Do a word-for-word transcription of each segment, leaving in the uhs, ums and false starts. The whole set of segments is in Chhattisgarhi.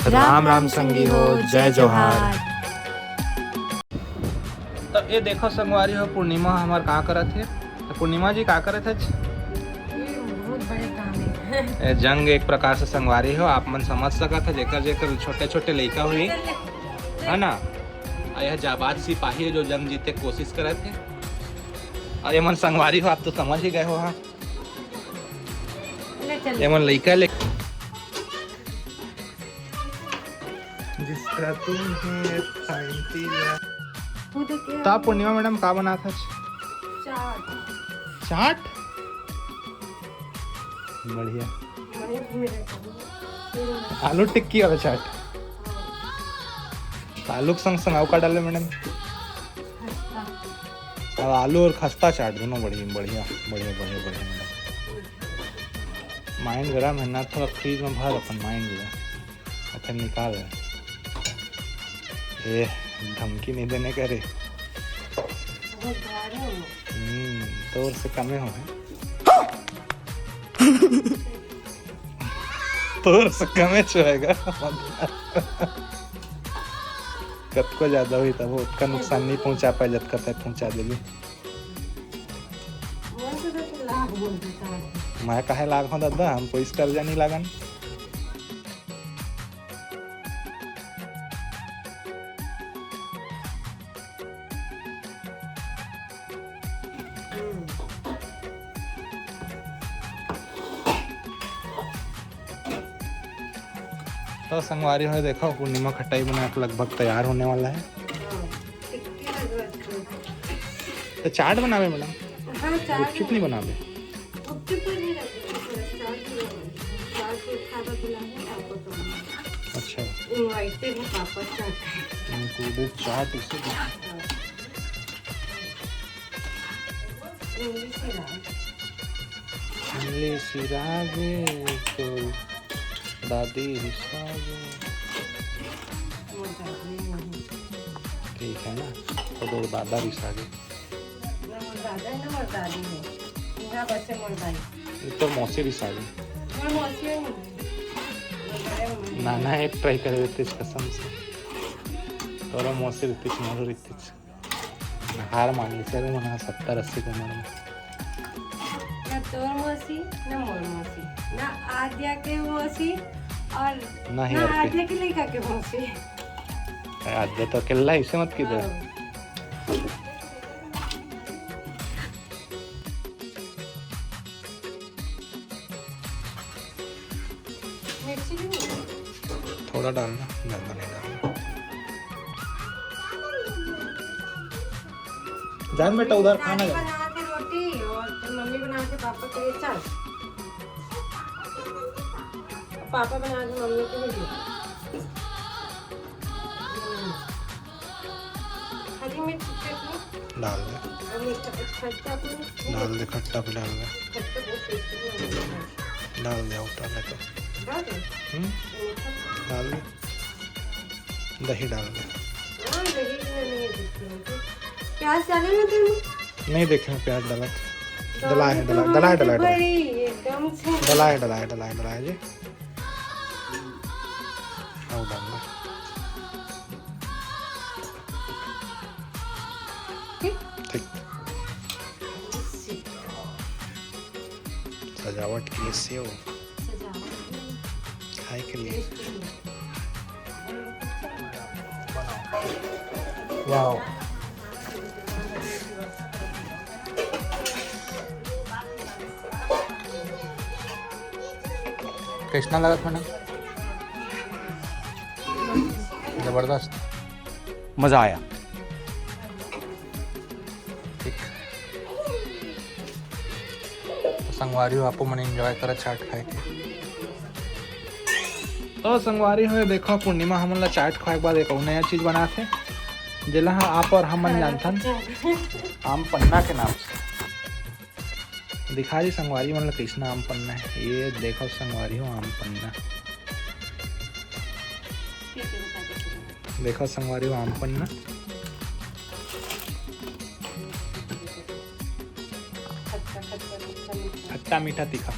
राम राम संगी हो, जय जोहार। तो ये देखो संगवारी हो, पूर्णिमा हमार का करत हे। तो पूर्णिमा जी का करत हे? ये बहुत बड़े काम है। ये जंग एक प्रकार से संगवारी हो, आप मन समझ सकत हो, जेकर जेकर छोटे छोटे लइका हुई है ना, और यह जाबाज सिपाही है जो जंग जीते के कोशिश करत है। और ये मन संगवारी हो, आप तो समझ ही गए हो। हाँ, ले चल। ये मन लइका ले जिसका तुम है साइंटी या। खुद के ता पूर्णिमा मैडम का बनात हच? चाट। चाट? बढ़िया। बड़े मेरे को। आलू टिक्की वाला चाट। हाँ। आलू के संग संग अउ का डाले मैडम? खस्ता। अब आलू और खस्ता चाट दोनों बढ़िया, बढ़िया, बढ़िया, बढ़िया, बढ़िया मैडम। माइंड गरम है ना, थोड़ा फ्रिज में भर अपन माइंड गरम। अच्छा निकाल। ए, धमकी नहीं देने का रे। बहुत भारी हो। हम्म, तोर से कमे हो है। तोर से कमे छुएगा। कतको ज्यादा हुई तब ओतका नुकसान नहीं पहुंचा पाए जतका तय पहुंचा देबे। मैं काहे लाग हूं दादा, हम कोई कर्जा नहीं लागन। तो संगवारी हो देखो, पूर्णिमा खटाई बना के लगभग तैयार होने वाला है। तो चाट बनावे मैडम? हाँ, चाट गुपचुप नहीं बनावे? गुपचुप तो नहीं रखते, चाट ही बनावे। चाट को खाना खिलाना है आपको तो। अच्छा। इनवाइटेड है पापा चाट। इनक्लूडेड चाट इसे। हाँ। इमली सिराज। इमली सिराज तो दादी रिसाज। ठीक है ना, तो तो दादा रिसाज। ना मोर दादा है, ना मोर दादी है। यहाँ बसे मोर भाई। ये तो मौसी रिसाज। मोर मौसी है नहीं। ना, ना, एक ट्राई कर देते इस कसम से। तोरा मौसी रितिच, मोर रितिच। हार मान ली सर, मना सत्तर अस्सी की उम्र में। ना तोर मौसी, ना मोर मौसी, ना आद्या के मौसी और ना ही ना आद्या के लइका के मौसी। आद्या तो अकेला है, इसे मत कीजिए। हाँ। मिर्ची भी नहीं? थोड़ा डालना, ज़्यादा नहीं डालना। जान बेटा, उधर खाना है। बना के रोटी और मम्मी बना के पापड़ के अचार। पापा बना के मम्मी के वीडियो। हरी मिर्च की चटनी। डाल दे। और मीठा, खट्टा तो नहीं। डाल दे, खट्टा भी डाल दे। खट्टा बहुत टेस्टी बनता है। डाल दे, उतार ले तो। डाल दे? हम्म? मीठा। डाल दे। दही डाल दे। हाँ, दही भी मैंने ये देखी है। प्याज डाले ना तुमने? नहीं देखे मैं प्याज डाला। डाल दे तो डला है, डला, हाँ, डला है, तो डला है, डला है। भाई, एकदम से। डला है, डला है, डला है, डला है जी। और डाल दे। ठीक? ठीक। सजावट के लिए सेव। सजावट के लिए। खाए के लिए। टेस्ट के लिए। वाओ। कैसना लगा खाना? जबरदस्त। मजा आया। ठीक। तो संगवारी हो, आपो मन एंजॉय करा चाट खाए के। तो संगवारी हो, देखो पूर्णिमा हमन ला चाट खाए के बाद एक अउ नया चीज बनाथे, जेला ह आप और हमन जानथन, आम पन्ना के नाम से। दिखा दी संगवारी मन ला कैसना आम पन्ना है। ये देखो संगवारी हो, आम पन्ना। देखो संगवारी हो, आम पन्ना। खट्टा, खट्टा, मीठा, मीठा। खट्टा, मीठा, तीखा।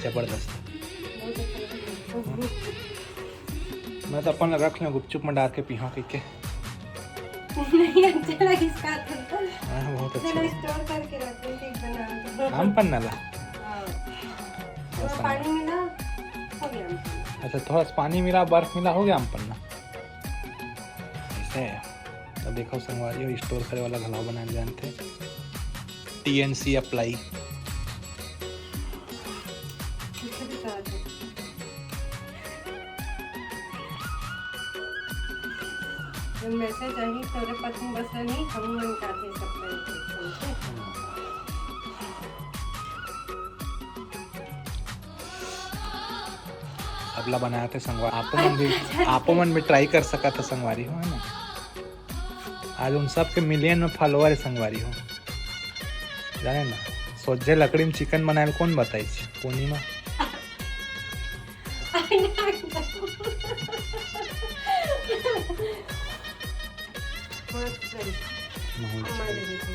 जबरदस्त। मैं तो अपन ला रख लें, गुपचुप में डाल के पीहा कह के। नहीं, अच्छा लगे इसका तो। हाँ, बहुत अच्छा चलो, लगे। Store करके रख दें, फिर बना दो। आम पन्ना ला? हाँ। थोड़ा पानी मिला, हो गया आम पन्ना। अच्छा, थोड़ा सा पानी मिला, बर्फ मिला, हो गया आम पन्ना। ऐसे है। तो देखो संगवारी हो, store करे वाला घलाव बनाए जानते। T N C apply। Message आही, तोरे पत्नी बस नहीं, हम मन का थे सब करके, ठीक है? अबला बनाए थे संगवारी, आपो मन भी, आपो मन भी try कर सकत हे संगवारी हो, है ना? आज उन सब के million में follower हे संगवारी हो, जाने ना। सोझे लकड़ी में chicken बनाए ल कोन बताइस? पूर्णिमा। बहुत सही। नहीं। हमारे देखो।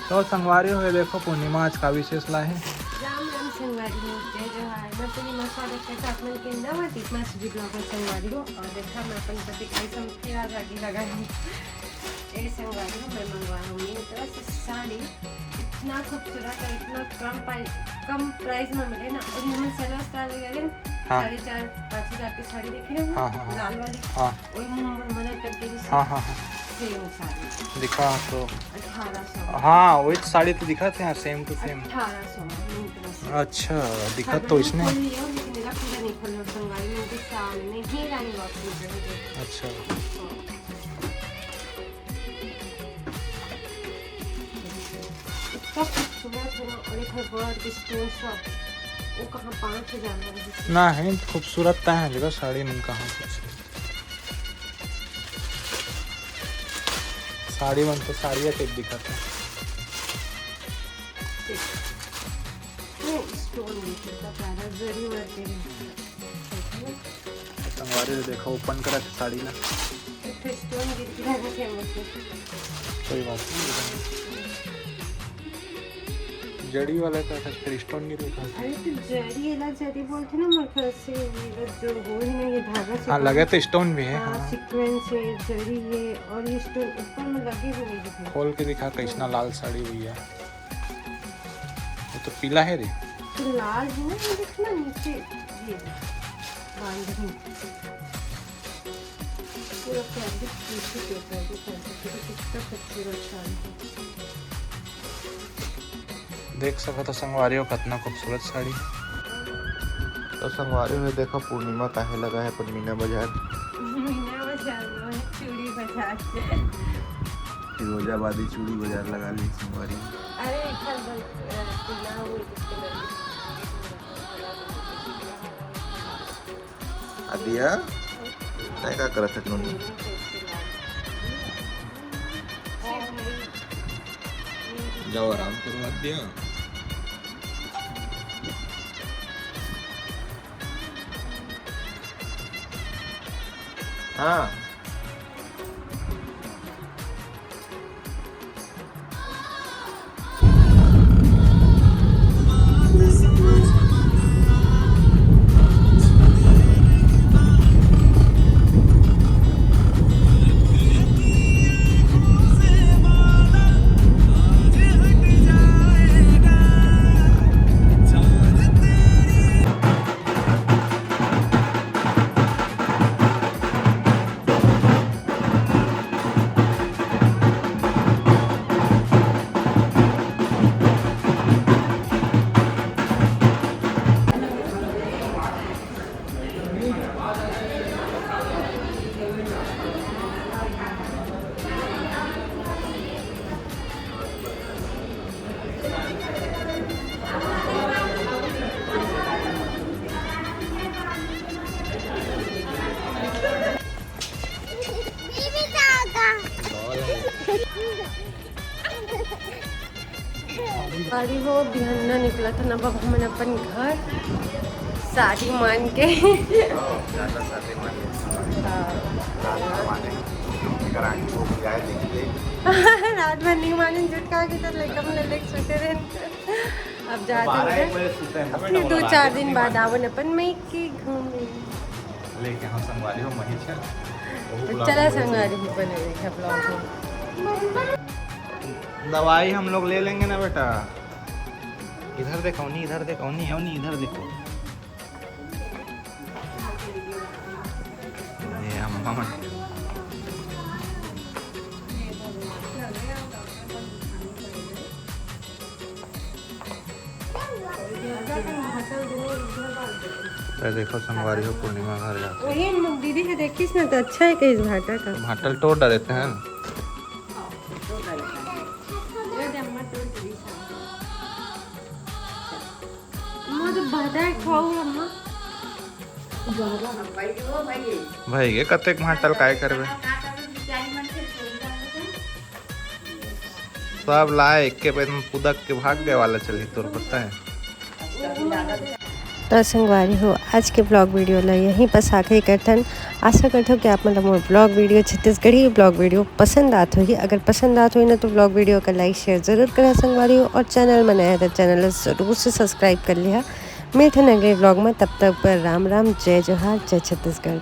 तो संगवारी हो, ये देखो पूर्णिमा आज का विशेष ला हे। राम राम संगवारी हो, जय जोहार। मैं पूर्णिमा स्वागत करता आप मन के नवा दीपमा सुजी vlog में संगवारी हो। और देखा मैं अपन पति के संग के आज आगे लगा हूँ। ए संगवारी हो, मैं मंगवा हूँ Myntra से साड़ी, इतना खूबसूरत और इतना कम प्राइस, कम प्राइस में मिले ना। और ये मैं सलवार style लगा रही हूँ, हाँ। साढ़े चार पाँच हजार की साड़ी देखी ना, हाँ, हाँ, हाँ। लाल वाली। हाँ। वही मुंह में टक गई। हाँ, हाँ, हाँ। Same साड़ी। दिखा तो। अठारह सौ। हाँ, वही तो साड़ी तो दिखा थे, हाँ, same to same। अठारह सौ में Myntra से। अच्छा, दिखा तो इसने। खोल लिया, लेकिन मेरा पूरा नहीं खोल रहा, संगवारी में भी साल में ही लाइन वॉक कर रहे थे। अच्छा। इतना खूबसूरत है ना, और एक है बर्ड स्टोन शॉप, वो कहाँ पाँच हजार में है। ना है, खूबसूरत ता है, देखो साड़ी मन कहाँ कुछ। साड़ी मन तो साड़िया type दिखत हे। नहीं, stone नहीं, कितना प्यारा जरी work है। संगवारी हो देखो, open करा थे साड़ी ला। एक ठो stone गिर गया है फेमस में। कोई बात नहीं। जरी वाला का था, फिर stone गिर गया। अरे तो जरी, एला जरी बोलथे ना, मोर ख्याल से ये जो वो है ना, ये धागा से हाँ, लगे तो stone भी है, हाँ, हाँ। Sequence है, जरी है और ये stone ऊपर में लगे हुए हैं। खोल के दिखा, कैसना लाल साड़ी हुई है। वो तो पीला है रे। तो लाल है ना, ये देखना नीचे, ये बांधनी। पूरा fabric पीछे के ऊपर भी कर सकते हो, कितना खूबसूरत साड़ी है। देख सकत हो संगवारी हो, कितना खूबसूरत साड़ी। तो संगवारी हो, देखो पूर्णिमा काहे लगा है अपन मीना बाजार। मीना बाजार में चूड़ी बाजार। फिरोजाबादी चूड़ी बाजार लगा ली संगवारी। अरे, इधर बस, अ, पीला वो इसके लगे। आदिया, तैं का करत हस नोनी? जाओ आराम करो आदिया। हाँ। गाड़ी हो, बिहन्ना निकलत हन अब हमन अपन घर, शादी मान के। हाँ, ज्यादा शादी मान के। हाँ। ज्यादा मान के। कराएंगे, वो भी आए, देखिए। रात भर नींद मानिन, झूठ कहा के तो लइका मन ल लेके सुते रहेन। अब जात हन। दू चार दिन बाद आवन अपन मइके घूमे। लेके हम संगवारी हो मही छे। तो चला संगवारी हो, बने रहिहा vlog में। दवाई हम लोग ले लेंगे ना बेटा। इधर देखो नहीं, इधर देखो नहीं, नहीं, इधर देखो। ये अम्मा मन। तो देखो संगवारी हो, पूर्णिमा घर जाते। वही दीदी के देखिस ना, तो अच्छा है कि इस भाटा का। भाटा ल तोड़ डाले थे। अम्मा तो भाटा है, खाऊ अम्मा। भाई ये कतेक भाटा ल काय करबे? सब लाए एक के बाद में पुदक के भाग गए वाला चली, तोर पता है। तो संगवारी हो, आज के vlog video ला यहीं बस आखिरी करथन। आशा करथो कि आप मन ला मोर vlog video, Chhattisgarhi vlog video पसंद आत होही। अगर पसंद आत होही ना, तो vlog video का like share जरूर करा संगवारी हो, और channel में नया है तो channel ला जरूर से subscribe कर लिहा। मिलथन अगले vlog में, तब तक पर राम राम, जय जोहार, जय छत्तीसगढ़।